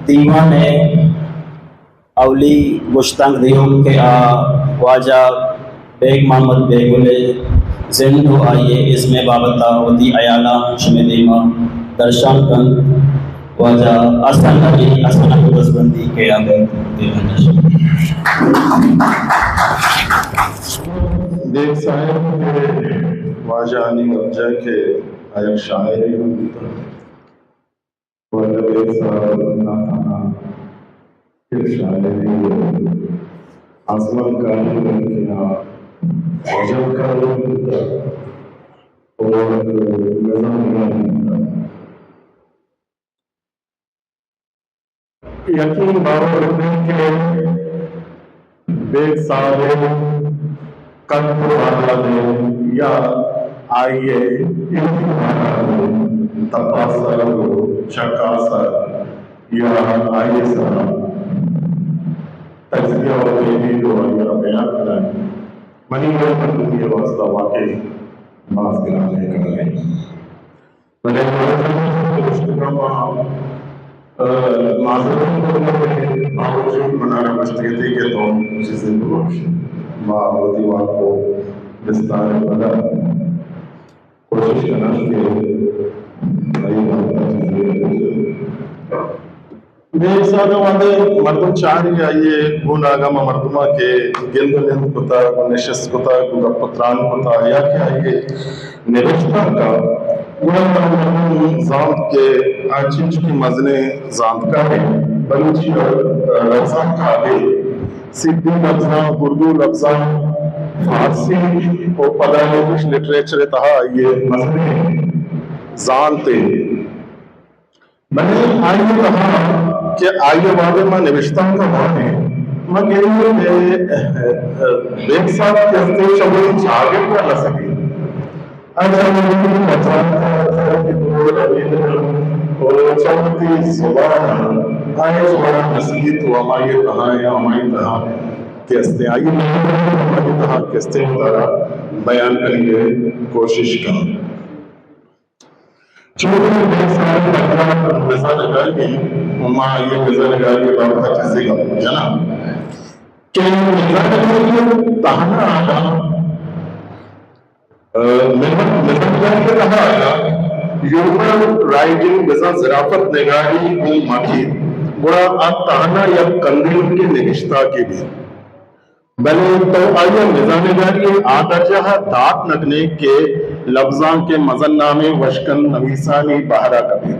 دیوان ءِ اولی گشتانک دیوک کہ آ واجہ بیگ محمد بیگل ءِ زند ءُ آئی ءِ ازم ءِ بابت ءَ وتی ہیالاں شمئے دیم ءَ درشان کنت۔ واجہ حسن علی حسن ءَ دزبندی کہ آ بیت۔ بیگ صاحب کہ واجہ انی ورجہ کہ آ یک شاعرے ہم بوتگ۔ واجہ بیگ صاحب نہ تہنا یک شاعرے، آزمانکارے، بلکہ آ وژنکارے بوتگ اور نظم نگارے بوتگ۔ یقین باور بکن کہ بیگ صاحب ءِ قد ءُ بالاد ءَ یا آئی ءِ علمی بالاد ءَ تپاس ءُ چکاس ءَ یا آئی ءِ سرا تجزیہ ءُ تحلیل ءُ آئی ءَ را بیان کنگ منی وڑیں مردمے ءِ واستہ واقعی باز گرانیں کارے۔ بلے معذرت گوشتگاں ما، ء، معذرت گوشتگاں، باوجود منارا گوشتگتی کہ تو چیزے بگوش۔ ما وتی واک ءَ بستار ءَ پدا کوشش کناں کہ آئی بابت ءَ چیزے بگوش۔ بے حساب ءَ وہدے مردم چاری آئی ءِ گون آگا ما مردماں کہ گند ءُ نند کتگ ءُ نشست کتگ ءُ گپ ءُ تران کتگ یا کہ آئی ءِ نبشتانک ءَ، گڑا مردم زانت کہ آ چنچکیں مزنیں زانتکارے، بلوچی لبزانک ءَ سیدھی لبزاں، اردو لبزاں، فارسی ءُ پدا انگلش لٹریچر ءِ تہا آئی ءِ مزنیں زانتے۔ بلے آئی ءِ تہا کہ آئی ءِ وہدے ما نبشتانک ءَ وانیں، ما گندیں کہ بیگ صاحب کہ ہستیں چہ وتی چاگرد ءَ رسگی۔ اچھا، مزن ءُ چہ وتی زبان ءَ آئی ءَ چہ وڑا نصیحت ءُ ہمائی ءِ تہا یا ہمائی تہا کہ ہستیں آئی ءِ ہمائی تہا کہ ہستیں وتارا بیان کنگ ءِ کوشش کناں۔ چونکہ بیگ صاحب ءِ مزن نگاری ایں، ما آئی ءِ مزن نگاری ءِ بابت ءَ چیزے گپ جناں کہ مزن نگاری ءِ تہنا آگا، ء، مزن، مزن نگاری ءِ تہا آگا ہیومر رائٹنگ بزاں ظرافت نگاری گوں مہ بیت، گڑا آ تہنا یک کندیلکیں نبشتانکے بیت۔ بلے تو آئی ءَ مزن نگاری ءِ آ درجہ ءَ دات نہ کن ئے کہ لبزانک ءِ مزن نامیں وشکند نویسانی بہر ءَ کپیت۔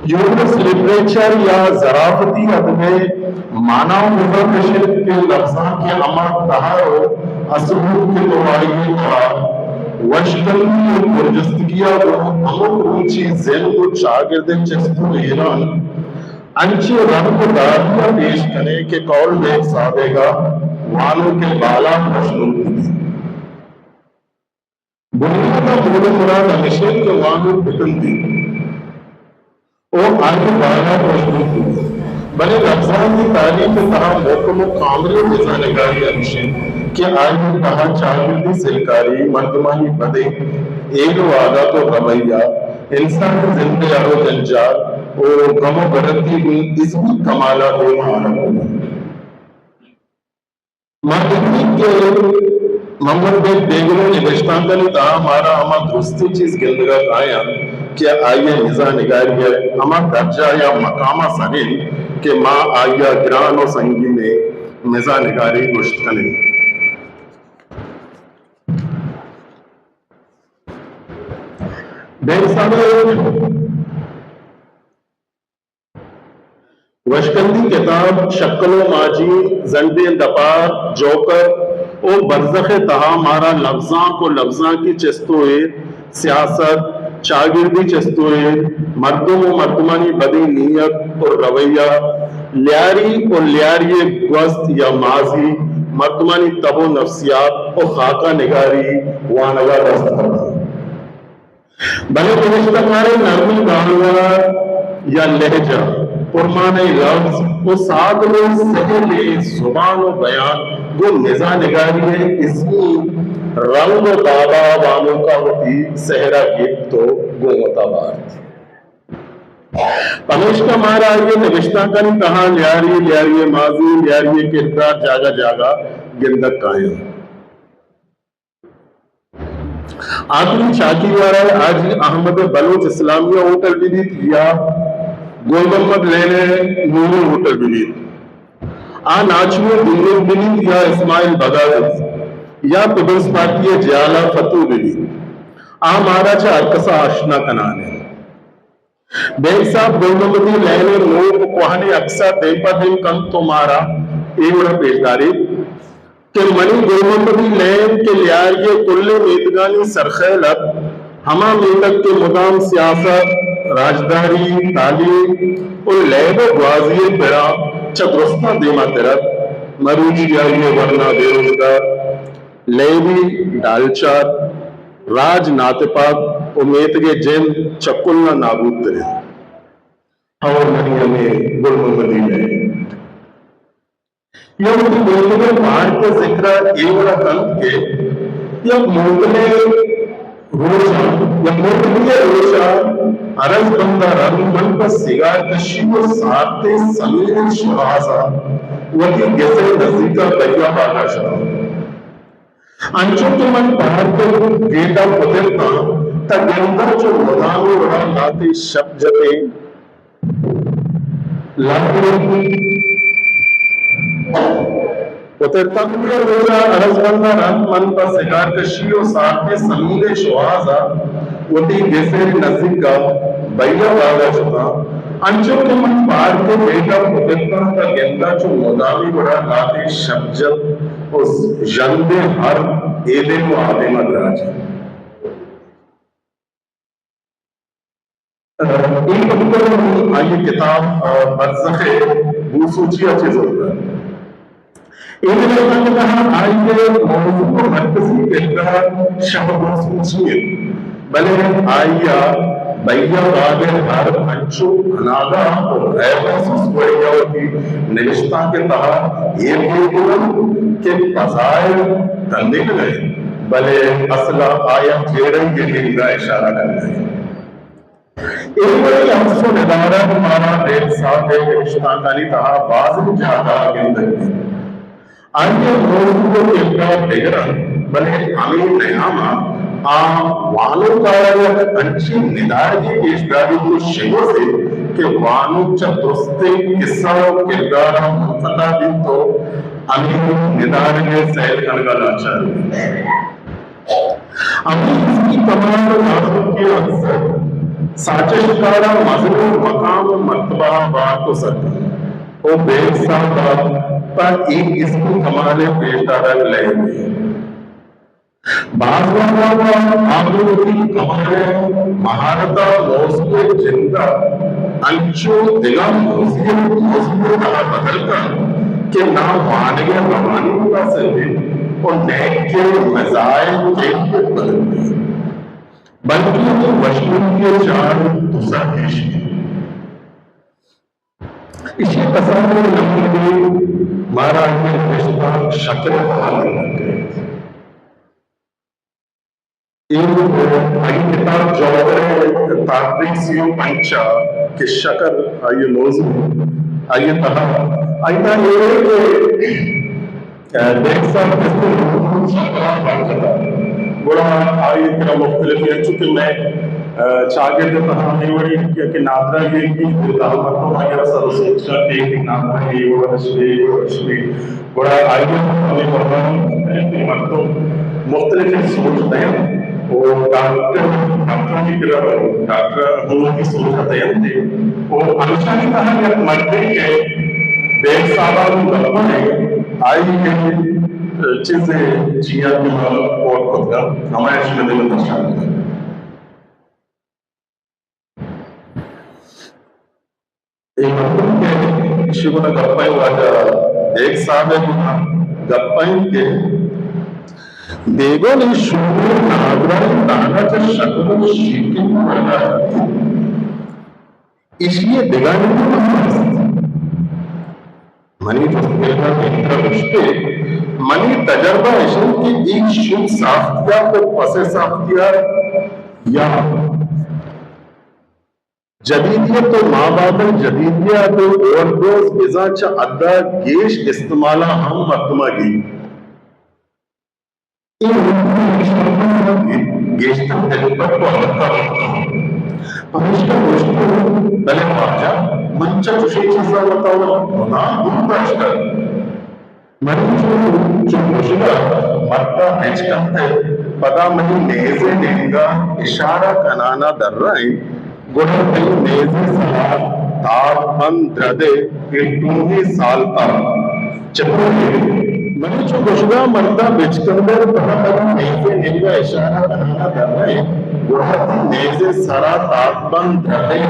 ہیومرس لٹریچر یا ظرافتی ادب ءِ مانا ءُ مزن اش انت کہ لبزانک ءِ ہما تہر ءُ اسلوب کہ تو آئی ءِ تہا وشکندی ءُ پرجستگی ءَ گوں ہمک روچی زند ءُ چاگرد ءِ چست ءُ ایران انچیں رنگ ءُ داری ءَ پیش کن ئے کہ قول بیگ صاحب ءِ گا وانوک ءِ بالاد وشنود بہ بیت۔ بنیاد ءَ مول ءُ مراد ہمیش انت کہ وانوک بہ کندیت ءُ آئی ءِ بالاد وشنود بہ بیت۔ بلے لبزانکی تاریخ ءِ تہا مھکم ءُ کاملیں مزن نگاری ہمیش انت کہ آئی ءِ تہا چاگردی سلکاری، مردمانی بدیں ہیل ءُ عادات ءُ رویہ، انسانی زند ءِ ہر ءُ جنجال ءُ گم ءُ گڑتی گوں ازمی کمال ءَ دیم ءَ آرگ بہ بنت۔ ما گندیں کہ محمد بیگ بیگل ءِ نبشتانکانی تہا مارا ہما درستیں چیز گندگ ءَ کاینت کہ آئی ءِ مزن نگاری ءِ ہما درجہ یا مقام ءَ سر انت کہ ما آئی ءَ گران ءُ سنگینیں مزن نگاری گوشت کن ایں۔ بیگ صاحب ءِ وشکندی کتاب شکل ءُ ماجی، زنڈیں دپار، جوکر ءُ برزخ ءِ تہا مارا لبزانک ءُ لبزانکی چست ءُ ایر، سیاست، چاگردی چست ءُ ایر، مردم ءُ مردمانی بدیں نیت ءُ رویہ، لیاری ءُ لیاری ءِ گوست یا ماضی، مردمانی تب ءُ نفسیات ءُ خاکہ نگاری وانگ ءَ دست کپنت۔ بلے نبشتہ کار ءِ نرمیں گالوار یا لہجہ، پرمانیں لبز ءُ سادگیں سہلیں زبان ءُ بیان گوں مزن نگاری ءِ ازمی رنگ ءُ داب ءَ وانوک ءَ وتی سحر ءَ گپت ءُ گوں وت ءَ بارت۔ پمیشکا مارا آئی ءِ نبشتانکانی تہا لیاری، لیاری ءِ ماضی، لیاری ءِ کردار جاگہ جاگہ گندگ کاینت۔ آ دومی چاکیوارا ءِ حاجی احمد بلوچ اسلامیہ ہوٹل بہ بیت یا گل محمد لین ءِ نوری ہوٹل بہ بیت، آ ناچو ءِ دنگل بہ بیت یا اسماعیل بگادز یا پیپلز پارٹی ءِ جیالہ فتو بہ بیت، آ مارا چہ ہر کس ءَ آشنا کنان انت۔ بیگ صاحب گل محمدی لین ءِ نوک ءُ کوہنیں عکس ءَ دیم پہ دیم کنت ءُ مارا اے وڑ ءَ پیش داریت کہ منی گل محمدی لین کہ لیاری ءِ کلیں میتگانی سرخیل ات، ہما میتگ کہ مدام سیاست، راجداری، تعلیم ءُ لیب ءُ گوازی ءِ پڑاں چہ درستاں دیما تر ات، مروچی آئی ءِ ورنا بے روزگار، لیبی ڈالچار، راج ناتپاک ءُ میتگ ءِ جند چہ کلاں نابود تر انت۔ ہو منی ہمے گل محمدی لین۔ یا وتی میتگ ءِ پارک ءِ ذکر ءَ اے وڑ ءَ کنت کہ یک موکلیں روچ ءَ، یک موکلیں روچ ءَ ارزبند ءَ رند من پہ سگار کشی ءُ سارتیں سمیریں شوہاز ءَ وتی گس ءِ نزیک ءَ بیا پادا شتاں۔ انچو کہ من پارک ءِ گیٹ ءَ پترتاں، تہ گنداں چو مدامی وڑا لہتے شپ جتیں۔ لہتے پترتاں۔ روچ ءَ ارزبند ءَ رند من پہ سگار کشی ءُ سارتیں سمیریں شوہاز ءَ وتی گس ءِ نزیک ءَ بیا پادا شتاں۔ انچو کہ من پارک ءِ گیٹ ءَ پترتاں، تہ گنداں چو مدامی وڑا لہتے شپ جت ءُ ژندیں ہر اے دیم ءُ آ دیم ءَ دراج انت۔ اے پکر آئی ءِ کتاب، آ، برزخ ءِ بوسوچی ءَ چہ زرتگ۔ اے نبشتانک ءِ تہا آئی ءِ موضوع ءُ مرکزی کردار شپ بوسوچی انت، بلے آئی ءَ بیا پاد ءِ ہر انچو اناگاہ ءُ غیر محسوس وڑے ءَ وتی نبشتانک ءِ تہا ایر گیگ بوتگ کہ بظاہر تندینگ ءَ انت، بلے اصل ءَ آیاں جیڑہی ءِ نیمگ ءَ اشارہ کنگ ءَ انت۔ اے وڑیں عکس ءُ ندارگ مارا بیگ صاحب ءِ نبشتانکانی تہا بازیں جاگہ ءَ گندگ بیت۔ آئی ءِ موضوع ءُ کردار دگر انت، بلے ہمے نیام ءَ آ وانوکار ءَ یک انچیں ندارگے پیش داریت ءُ شگوزیت کہ وانوک چہ درستیں کسہ ءُ کرداراں منقطع بیت ءُ ہمے ندارگ ءِ سیل کنگ ءَ لاچار بیت۔ ہمے ہستی کمال ءُ نازرکی ءِ عنصر ساچشتکار ءَ مزنیں مقام ءُ مرتبہ ءَ بارت ءُ سر کنت ءُ بیگ صاحب ءَ پہ اے ہستی کمال ءِ پیش دارگ لئیب انت۔ باز وہداں آ وتی کمال ءُ مہارت ءَ موضوع ءِ جند ءَ انچو دگہ موضوع، موضوع ءِ تہا بدل کنت کہ ناں وانگ ءِ روانی متاثر بیت ءُ نئیکہ مزاح ءِ کیفیت بدل بیت، بلکیں وشنودی ءِ چاڑ ءُ تسا گیش بیت۔ ایشی ءِ کسانیں نمونے مارا آئی ءِ نبشتانک شکر ءِ تہا گندگ کئیت۔ اے آئی ءِ کتاب جوہر ءِ تاکدیم سی ءُ پنچ ءَ کہ شکر آئی ءِ موضوع، آئی ءِ تہا، آئی ءِ تہا اے کہ، ءَ، بیگ صاحب کسے شکر ءَ بند کتا۔ گڑا آئی ءِ کرا مختلف، انچو کہ مئے، ءَ، چاگرد ءِ تہا ہمے وڑی کہ، کہ نادراہی بیت، داں مردم آئی ءَ را سر ءُ سوچ کنت کہ نادراہی اے وڑ اش بی، اے وڑ اش بی۔ گڑا آئی ءَ ہمے وڑا مختلفیں مردم مختلفیں سوج دینت ءُ ڈاکٹر، ڈاکٹرانی کرا ڈاکٹر ہم وتی سوج ءَ دینت ءُ ہمشانی تہا یک مردے کہ بیگ صاحب ءَ گوں گپ ءَ ایں، آئی ءِ چیزے چیاں کہ ما نوٹ کتگ، ہمائی شمئے دیم ءَ درشان کناں۔ اے مردم کہ ایشی گونا گپ ءَ، واجہ بیگ صاحب ءِ گونا گپ ءَ کہ بیگواہ ءِ شور ءُ نادراہی تہنا چہ شکر ءُ شیرکنی پیدا کیت، ایشی ءِ دگہ نیمگ ہم است۔ منی جست ءِ تہا گوشت ئے، منی تجربہ اش انت کہ اے شوم ساختیات ءُ پس ساختیات یا جدیدیت و مابعد الجدیدیت و اوور ڈوز بزاں چہ حد ءَ گیش استعمال ءَ ہم مردم ءَ گیت۔ اے مردم گیشتر دلپٹ و ہلکا بوتگ۔ پمیشکا گوشت، بلے واجہ، من چہ چشیں چیزاں وتا و مدام دور داشتگ۔ منی چو، چو گوشگ ءَ مرد ءَ بچکندت، پدا منی نیز ءِ نیمگ ءَ اشارہ کنان ءَ درائینت، گڑا تئی نیز ءِ سرا تاکبند درد ءِ اے ٹوہیں سالتاک چتور انت؟ منی چو گوشگ ءَ مرد ءَ بچکندت، پدا منی نیز ءِ نیمگ ءَ اشارہ کنان ءَ درائینت، گڑا تئی نیز ءِ سرا تاکبند درد ءِ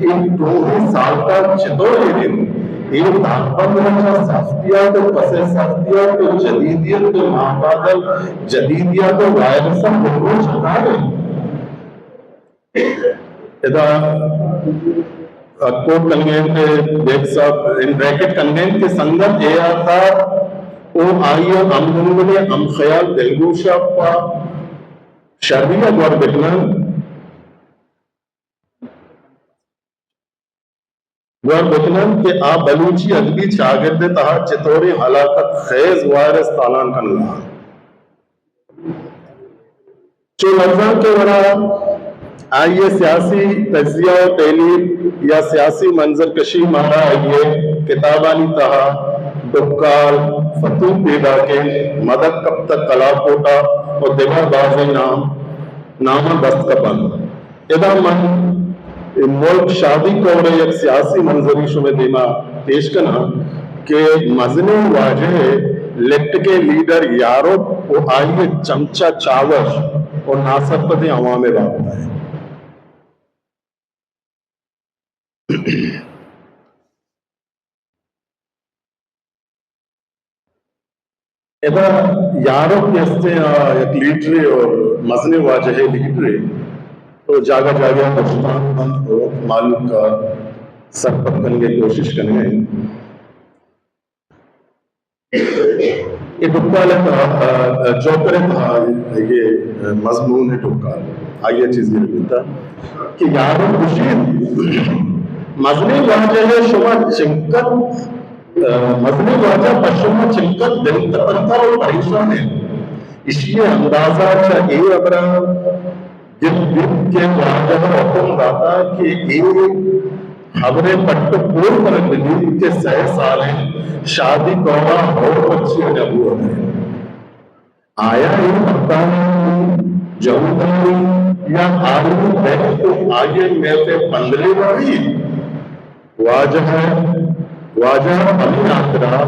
اے ٹوہیں سالتاک چتور انت؟ اے تاکبند ءَ چہ سختیات و پس ءِ سختیات و جدیدیت و مابعد الجدیدیت و وائرس ءَ پرو چکار انت۔ ادا کوٹ کنگ ءَ انت کہ بیگ صاحب، ان بریکٹ کنگ ءَ انت کہ سنگت اے آر داد و آئی ءِ ہمگنگل ءُ ہمخیال دلگوش ءَ پہ شری ءَ گور بکن انت۔ گور بکن انت کہ آ بلوچی ادبی چاگرد ءِ تہا چتوریں ہلاکت خیز وائرس تالان کنگ ءَ انت۔ چو لبزانک ءِ وڑا آئی ءِ سیاسی تجزیہ و تحلیل یا سیاسی منظر کشی مارا آئی ءِ کتابانی تہا ڈکال، فتوح پیداکیں، مدک کپتگ کلاکوٹا و دگہ بازیں نام، ناماں دست کپ انت۔ ادا من ملک شادی کور ءِ یک سیاسی منظرے شمئے دیما پیش کناں کہ مزنیں واجہ ءِ لٹکیں لیڈر یارک و آئی ءِ چمچہ چاوش و ناسرپدیں عوام ءِ بابت ءَ۔ ادا یارک کہ استیں، آ یک لیڈرے اور مزنیں واجہ ءِ لیڈرے، تو جاگہ جاگہ ءَ گشتان بنت و مہلوک ءَ سرپد کنگ ءِ کوشش کنگ ءَ انت۔ اے ڈکال ءِ تہا، آ، جوکر ءِ تہا اے مضمون ءِ ڈکال، آئی ءَ چیزے لکھتا کہ یارک گوشیت، مزنیں واجہ ءَ شما چنکت، آ، مزنیں واجہ پہ شما چنکت دل تپنتر و پریشان انت، ایشی ءِ اندازہ چہ اے ہبراں گپت بیت کہ واجہ ءَ حکم داتا کہ اے ہبر ءِ پٹ ءُ پول کنگ بہ بیت کہ سئے سال انت شادی کور ءَ ہور پرچی ءَ نہ بوگ ءَ انت۔ آیا اے برطانیہ، جہودانی یا عالمی بینک ءُ آئی ایم ایف ءِ پندلے واری؟ واجہ ءَ، واجہ ءَ ہمے ہاترا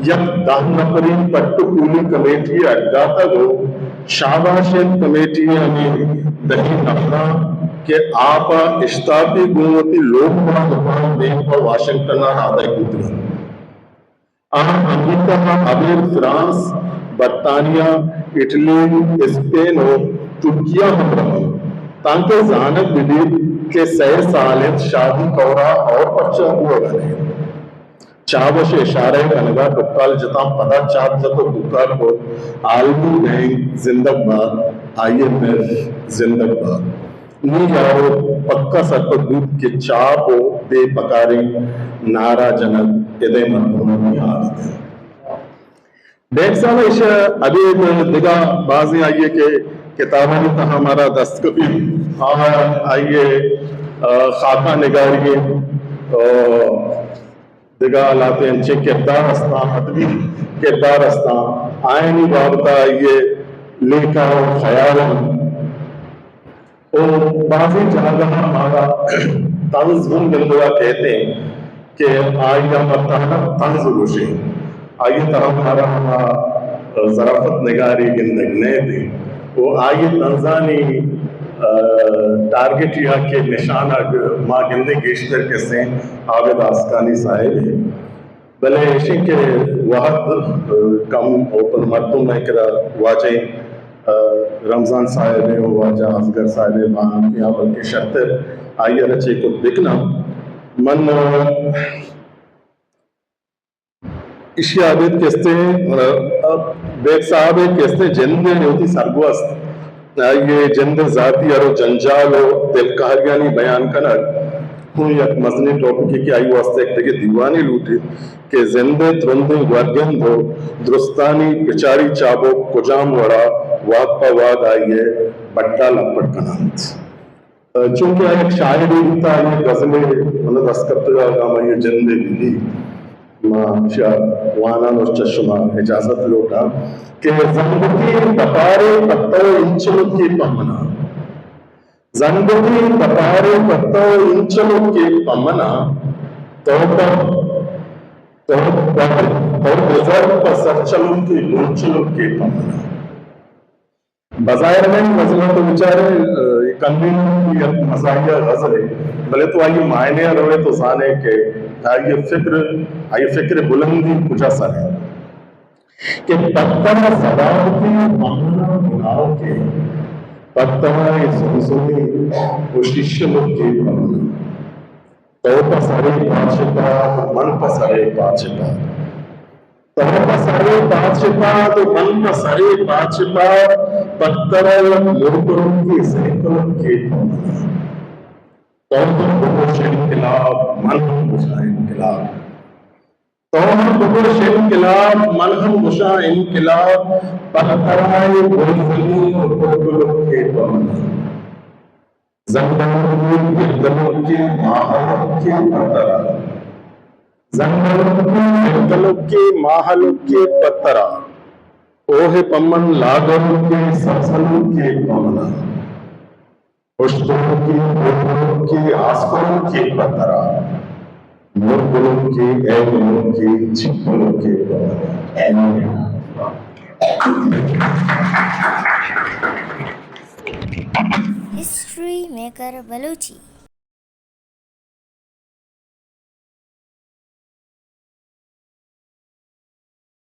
یک دہ نفری پٹ ءُ پولی کمیٹی ءَ اڈ داتگ ءُ شاباش انت کمیٹی ءِ ہمے دہیں نفراں کہ آ پہ اشتاپی گوں وتی لوگ باندپاں دیم پہ واشنگٹن ءَ رادگ بوتگ انت۔ آ امریکہ ءَ ابید فرانس، برطانیہ، اٹلی، اسپین ءُ ترکیہ ہم رپنت، تانکہ زانگ بہ بیت کہ سئے سال انت شادی کور ءَ ہور پرچا بوگ ءَ نہ انت۔ چاوش ءِ اشارہ ءِ کنگ ءَ ڈکال جتاں پدا چات جت ءُ کوکار کت، عالمی بینک زندگ بات، آئی ایم ایف زندگ بات۔ نی یارو پکا سرپد بوت کہ چاپ ءُ بے پکاریں نعرہ جنگ ادیں مردمانی عادت انت۔ بیگ صاحب ءَ ایشی ءَ ابید دگہ بازیں آئی ءِ کہ کتابانی تہا مارا دست کپیت، آ، آئی ءِ، آ، خاکہ نگاری انت، آ، دگہ لہتیں انچیں کردار استاں، ادبی کردار استاں، آیانی بابت ءَ آئی ءِ لیکہ ءُ خیال انت۔ ءُ بازیں جاگہاں مارا طنز ہم گندگ ءَ کیت انت کہ آئی ءَ ما تہنا طنز گوشیں، آئی ءِ تہا مارا ہما ظرافت نگاری گندگ نئیت انت۔ ءُ آئی ءِ طنزانی، آ، ٹارگٹ یا کہ نشانگ ما گندیں گیشتر کسیں عابد آسکانی صاحب ءِ۔ بلے ایشی کہ وہد، آ، کم ءُ پہ مردم ءِ کرا واجہ، آ، رمضان صاحب ءِ ءُ واجہ اصغر صاحب ءِ بانکیاں بلکہ شرتر آئی ءَ را چے کت بکناں۔ من، آ، ایشی ءَ ابید کستیں، آ، بیگ صاحب ءِ کستیں جند ءِ وتی سرگوست، آئی ءِ جند ءِ ذاتی ہر ءُ جنجال ءُ دلکہریانی بیان کنگ، ہوں یک مزنیں ٹاپکے کہ آئی واسطہ یک دگہ دیوانے لوٹیت کہ زند ءِ ترندیں گورگند ءُ درستانی پچاری چابک کجام وڑا وہد پہ وہد آئی ءِ بڈا لپڑ کن انت۔ چونکہ آ یک شاعرے بوتہ، آئی ءِ غزلے من ءَ دست کپتگ ءَ، اگاں آئی ءِ جند ءِ بہ بیت، ما اشیا وانان ءُ چہ شما اجازت لوٹاں کہ زنبکیں تپارے پہ تو انچنکے پہ من ءَ۔ زنبکیں تپارے پہ تو انچنکے پہ من ءَ، تو پہ، تو پہ، تو بزر پہ سرچلکے بنچلکے پہ من ءَ۔ بظاہر من غزل ءَ تو بچارے، اے کنیں یک مزاحیہ غزلے، بلے تو آئی ءِ معنی ءَ روئے تو زانے کہ آئی ءِ فکر، آئی ءِ فکر ءِ بلندی کجا سر انت کہ پتر ءَ سوارتیں پمن ءَ بناؤکے، پتر ءَ اے زمزمیں ءُ شیشلکے پمن ءَ۔ تو پہ سرے پاچپا، من پہ سرے پاچپا۔ تو پہ سرے پاچپا، تو من پہ سرے پاچپا، پتر ءَ یک مرکلکے سیکلکے پمن ءَ۔ تو ہم بگوش انقلاب، من ہم گوشاں انقلاب۔ تو ہم بگوش انقلاب، من ہم گوشاں انقلاب، پتر ءَ اے گلزمین ءُ گلگلکے پمن ءَ۔ زنگلوکیں گردلوکیں ماہلوکیں پتر ءَ۔ زنگلوکیں گردلوکیں ماہلوکیں پتر ءَ۔ کوہ پمن لاگروکیں سبزلوکیں پمن ءَ۔ پشتلوکیں، پوہلوکیں، آسکلوکیں پتر ءَ۔ مرگلوکیں، ایملوکیں، چپلوکیں پمن ءَ۔ History maker Balochi.